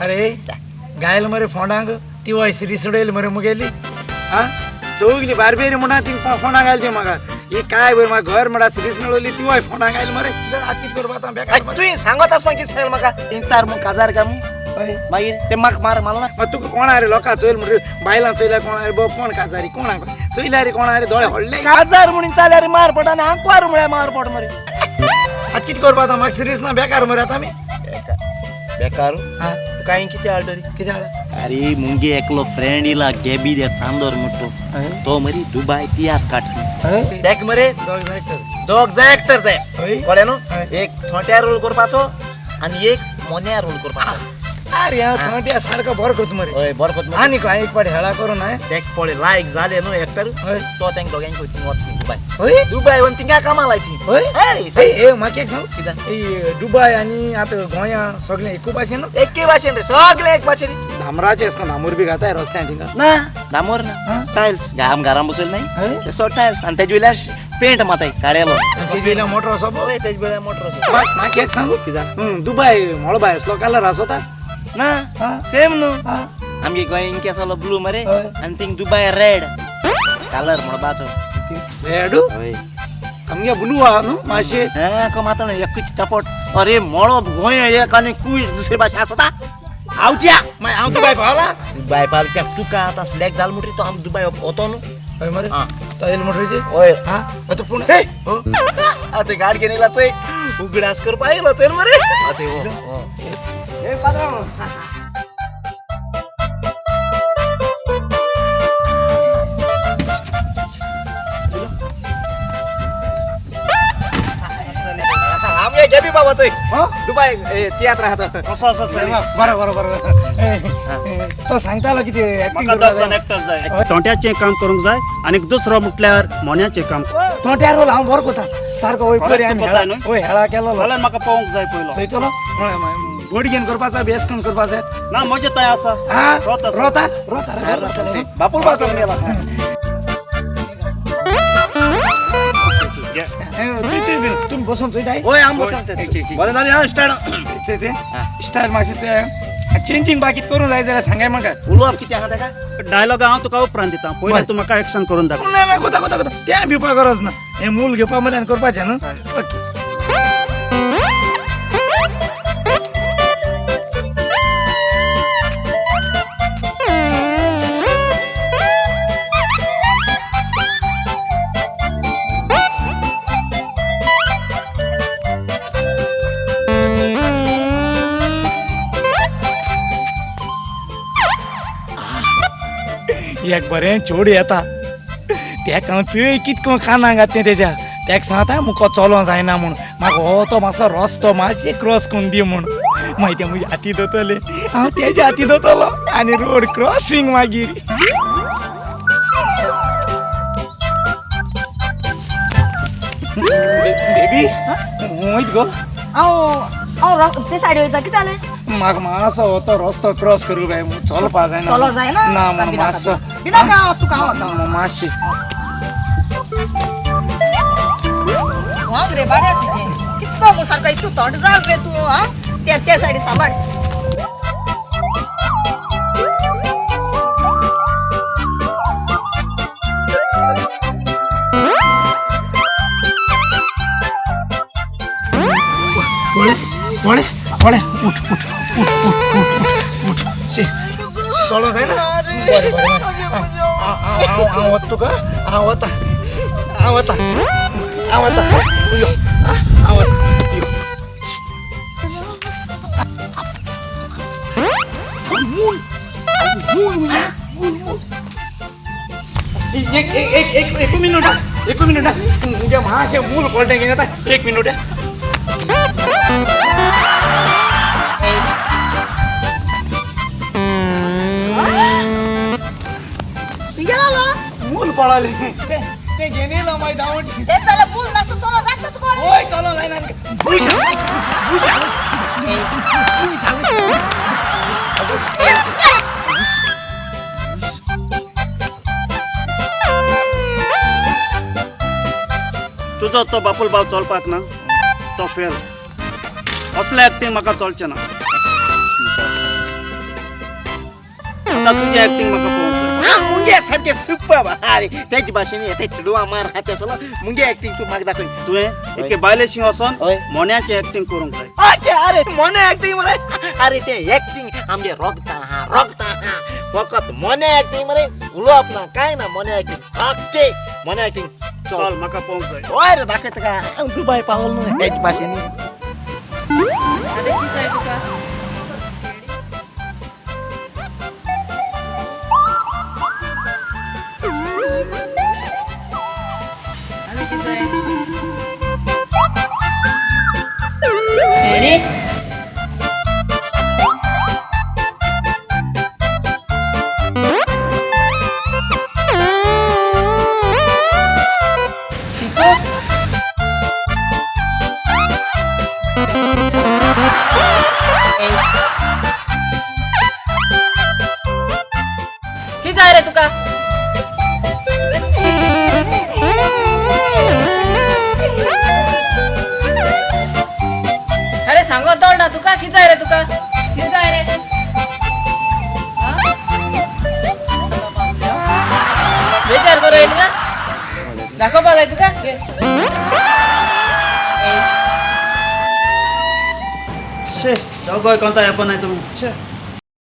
अरे गायल मरे फोंडांक ती वय सिरीस उडयली मरे मुगेली. हा सगली बारबेरी म्हणा ती फोंडांक आयली ती म्हाका. ही काय बरं म्हाका घर म्हणा सिरीस मेळवली ती वय फोंडांक आयली मरे. आत कितें करपा आतां बेकार मरे. तुवें सांगत आसतना कितें सांगलें म्हाका? चार मग काजार काय मग? मागीर ते म्हाका मार मारला. मागीर तुका कोण रे लोकां चोयल म्हणून बायलां चोयल्यार कोण रे कोण काजारी कोणाक चोयल्यार कोण रे दोळे व्हडले काजार म्हणून चाल्यार मार पड आनी आंकवार म्हळ्यार मार पड मरे. आतां कितें करपा आतां म्हाका सिरीस ना बेकार मरे आतां आमी. बेकार काय कितें हाडटली? कितें हाडला? अरे मुगे एकलो फ्रेंड इला गॅबी दे चांदोर म्हणतो तो मरे दुबाय तियात काट तेक मरे दोग जाय एक्टर जाय कळ्ळें न्हू. एक थोंट्या रोल करपाचो आनी एक मोन्या रोल करपाचो. अरे हांव थोंट्या सारको बरो करता मरे. हय बरो करता. आनी खंय एक पाट हेळा करून हांवें तेक पळय लायक जालें न्हू एक्टर तो तेंक दोगांक वचून वता दुबाय. हय दुबाय वचून तिंगा कामाक लायती. हय ए म्हाका एक सांग कितें दुबाय आनी आतां गोंया सगळें एकू भाशेन न्हू? एके भाशेन रे सगळें एक भाशेन. धामराचें अशें धामूर बी घाताय रस्त्यान थिंगा? ना धामोर ना टायल्स आम घरान बसयले न्हय ते टायल्स आनी तेजे वयल्यान पेंट माताय काळेलो. तेजे वयल्यान मोटर आसो? हय तेजे वयल्यान मोटर आसो. म्हाका एक सांगू कितें दुबाय मळबाय असलो कलर आसोता? ना सेम न्हू. आमगे गोंय इंके आसलो ब्लू मरे आनी थिंग दुबाय रेड कलर मळबाचो. रेड? आमगे ब्लू आहा न्हू मातशें. हें माता न्हू एकूच चपट. अरे मळब गोंय एक आनी कूय दुसरे भाशेन आसता. आवत्या मागीर हांव दुबाय पावला? दुबाय पावला त्या तुका आतां सिलेक्ट जालो म्हणटरी तो आम दुबाय वतो न्हू. हय मरे तो येयलो म्हणटरी? हय. आं तो पूण आतां गाड घेवन येयला चोय उगडास करपा येयलो चोय मरे. आतां ए पात्रांव आमगे गॅबी बाबा चोय दुबाय तियात्र आहा तो. असो असो बरं बरं बरं तो सांगतालो कितें एक्टिंग एक्टर जाय तोंट्याचें काम करूंक जाय आनी दुसरो म्हटल्यार मोन्याचें काम. तोंट्या रोल हांव बरो करता सारको. वय पळय आमी वय हेळा केलो जाल्यार म्हाका पळोवंक जाय पयलो. चोयतलो गोडगेन करपाचो बेस करून करपाचो ना म्हजें थंय आसा. रोता रोता रोता बापूल बाब गेला. तुम्ही बसून चोयताय? हय हांव बसून बरें जालें. हांव स्टार्ट स्टायल मातशें चेंजींग बाकी करूंक जाय जाल्यार सांगाय म्हाका. उलोवप कितें आहा ताका? डायलॉग हांव तुका उपरांत दिता पयलीं तूं म्हाका एक्शन करून दाखय. ना ना कोता कोता कोता तें भिवपा गरज ना. हें मूल घेवपा म्हळ्यार करपाचें न्हू. ओके एक बरें चोड येता तेका हांव चय कितको कानाक घात तें तेज्या तेका सांगता मुको चलो जायना म्हूण म्हाका हो तो मातसो रस्तो मातशें क्रॉस करून दी म्हूण. मागीर तें म्हज्या हाती दवरतलें हांव तेज्या हाती दवरतलो आनी रोड क्रॉसींग मागीर. बेबी वयत गो हांव ते सायडी वयता. कितें जालें? म्हाका मातसो हो तो रस्तो क्रॉस करूंक जाय चलपा जायना. चलो जायना ना म्हूण मातसो बिनाका तुका हांव मातशें वाग रे बाड्या तुजें कितको मो सारको इतू तोंड जाल रे तूं. आं ते ते सायडी सांबाळ. पळय पळय पळय उठ उठ उठ उठ उठ उठ शी चलो जायना. बरें बरें हांव हांव वता तुका हांव वता हांव वता हांव वता यो हांव वता यो. मूल मूल मूल मूल एक एक एक एक मिनट एक मिनट मुगे मातशें मूल कळटें कितें जाता. एक मिनट. मूल पळाले ते घेवन येयलो मागीर धांवट. ते जाल्यार मूल नासता चलो जाता तुका. हय चलो जायना. तुजो तो बापूल भाव चलपाक ना तो फेल. असले एक्टिंग म्हाका चलचें ना. आतां तुजी एक्टिंग म्हाका पळोवंक जाय. मुंगे सारकें सुपर. अरे तेज भाशेन ते चेडवा मार हा ते सलो मुंगे एक्टिंग तूं म्हाका दाखय. तुवें एके बायलेशी वचोन हय. मोन्याचें एक्टिंग करूंक जाय. ओके. अरे मोने एक्टिंग मरे. अरे ते एक्टिंग आमगे रोगता हा, रोगता हा. फकत मोने एक्टिंग मरे, उलोवप ना काय ना, मोने एक्टिंग. ओके, मोने एक्टिंग. चल चल. म्हाका पळोवंक जाय. हय रे, दाखय तुका. हांव दुबाय पावल न्हू तेज भाशेन. अरे कितें जाय तुका? आनी कितें जाय? रेडी? चिकू? कितें जाय रे तुका? अरे सांगो तोड ना तुका. कितें जाय रे तुका? कितें जाय रे? हा? बेजार बरो येयल ना दाखोवपा जाय तुका? घे. ए. शे, दोगोय कोणता येपा नाही तुमी. शे.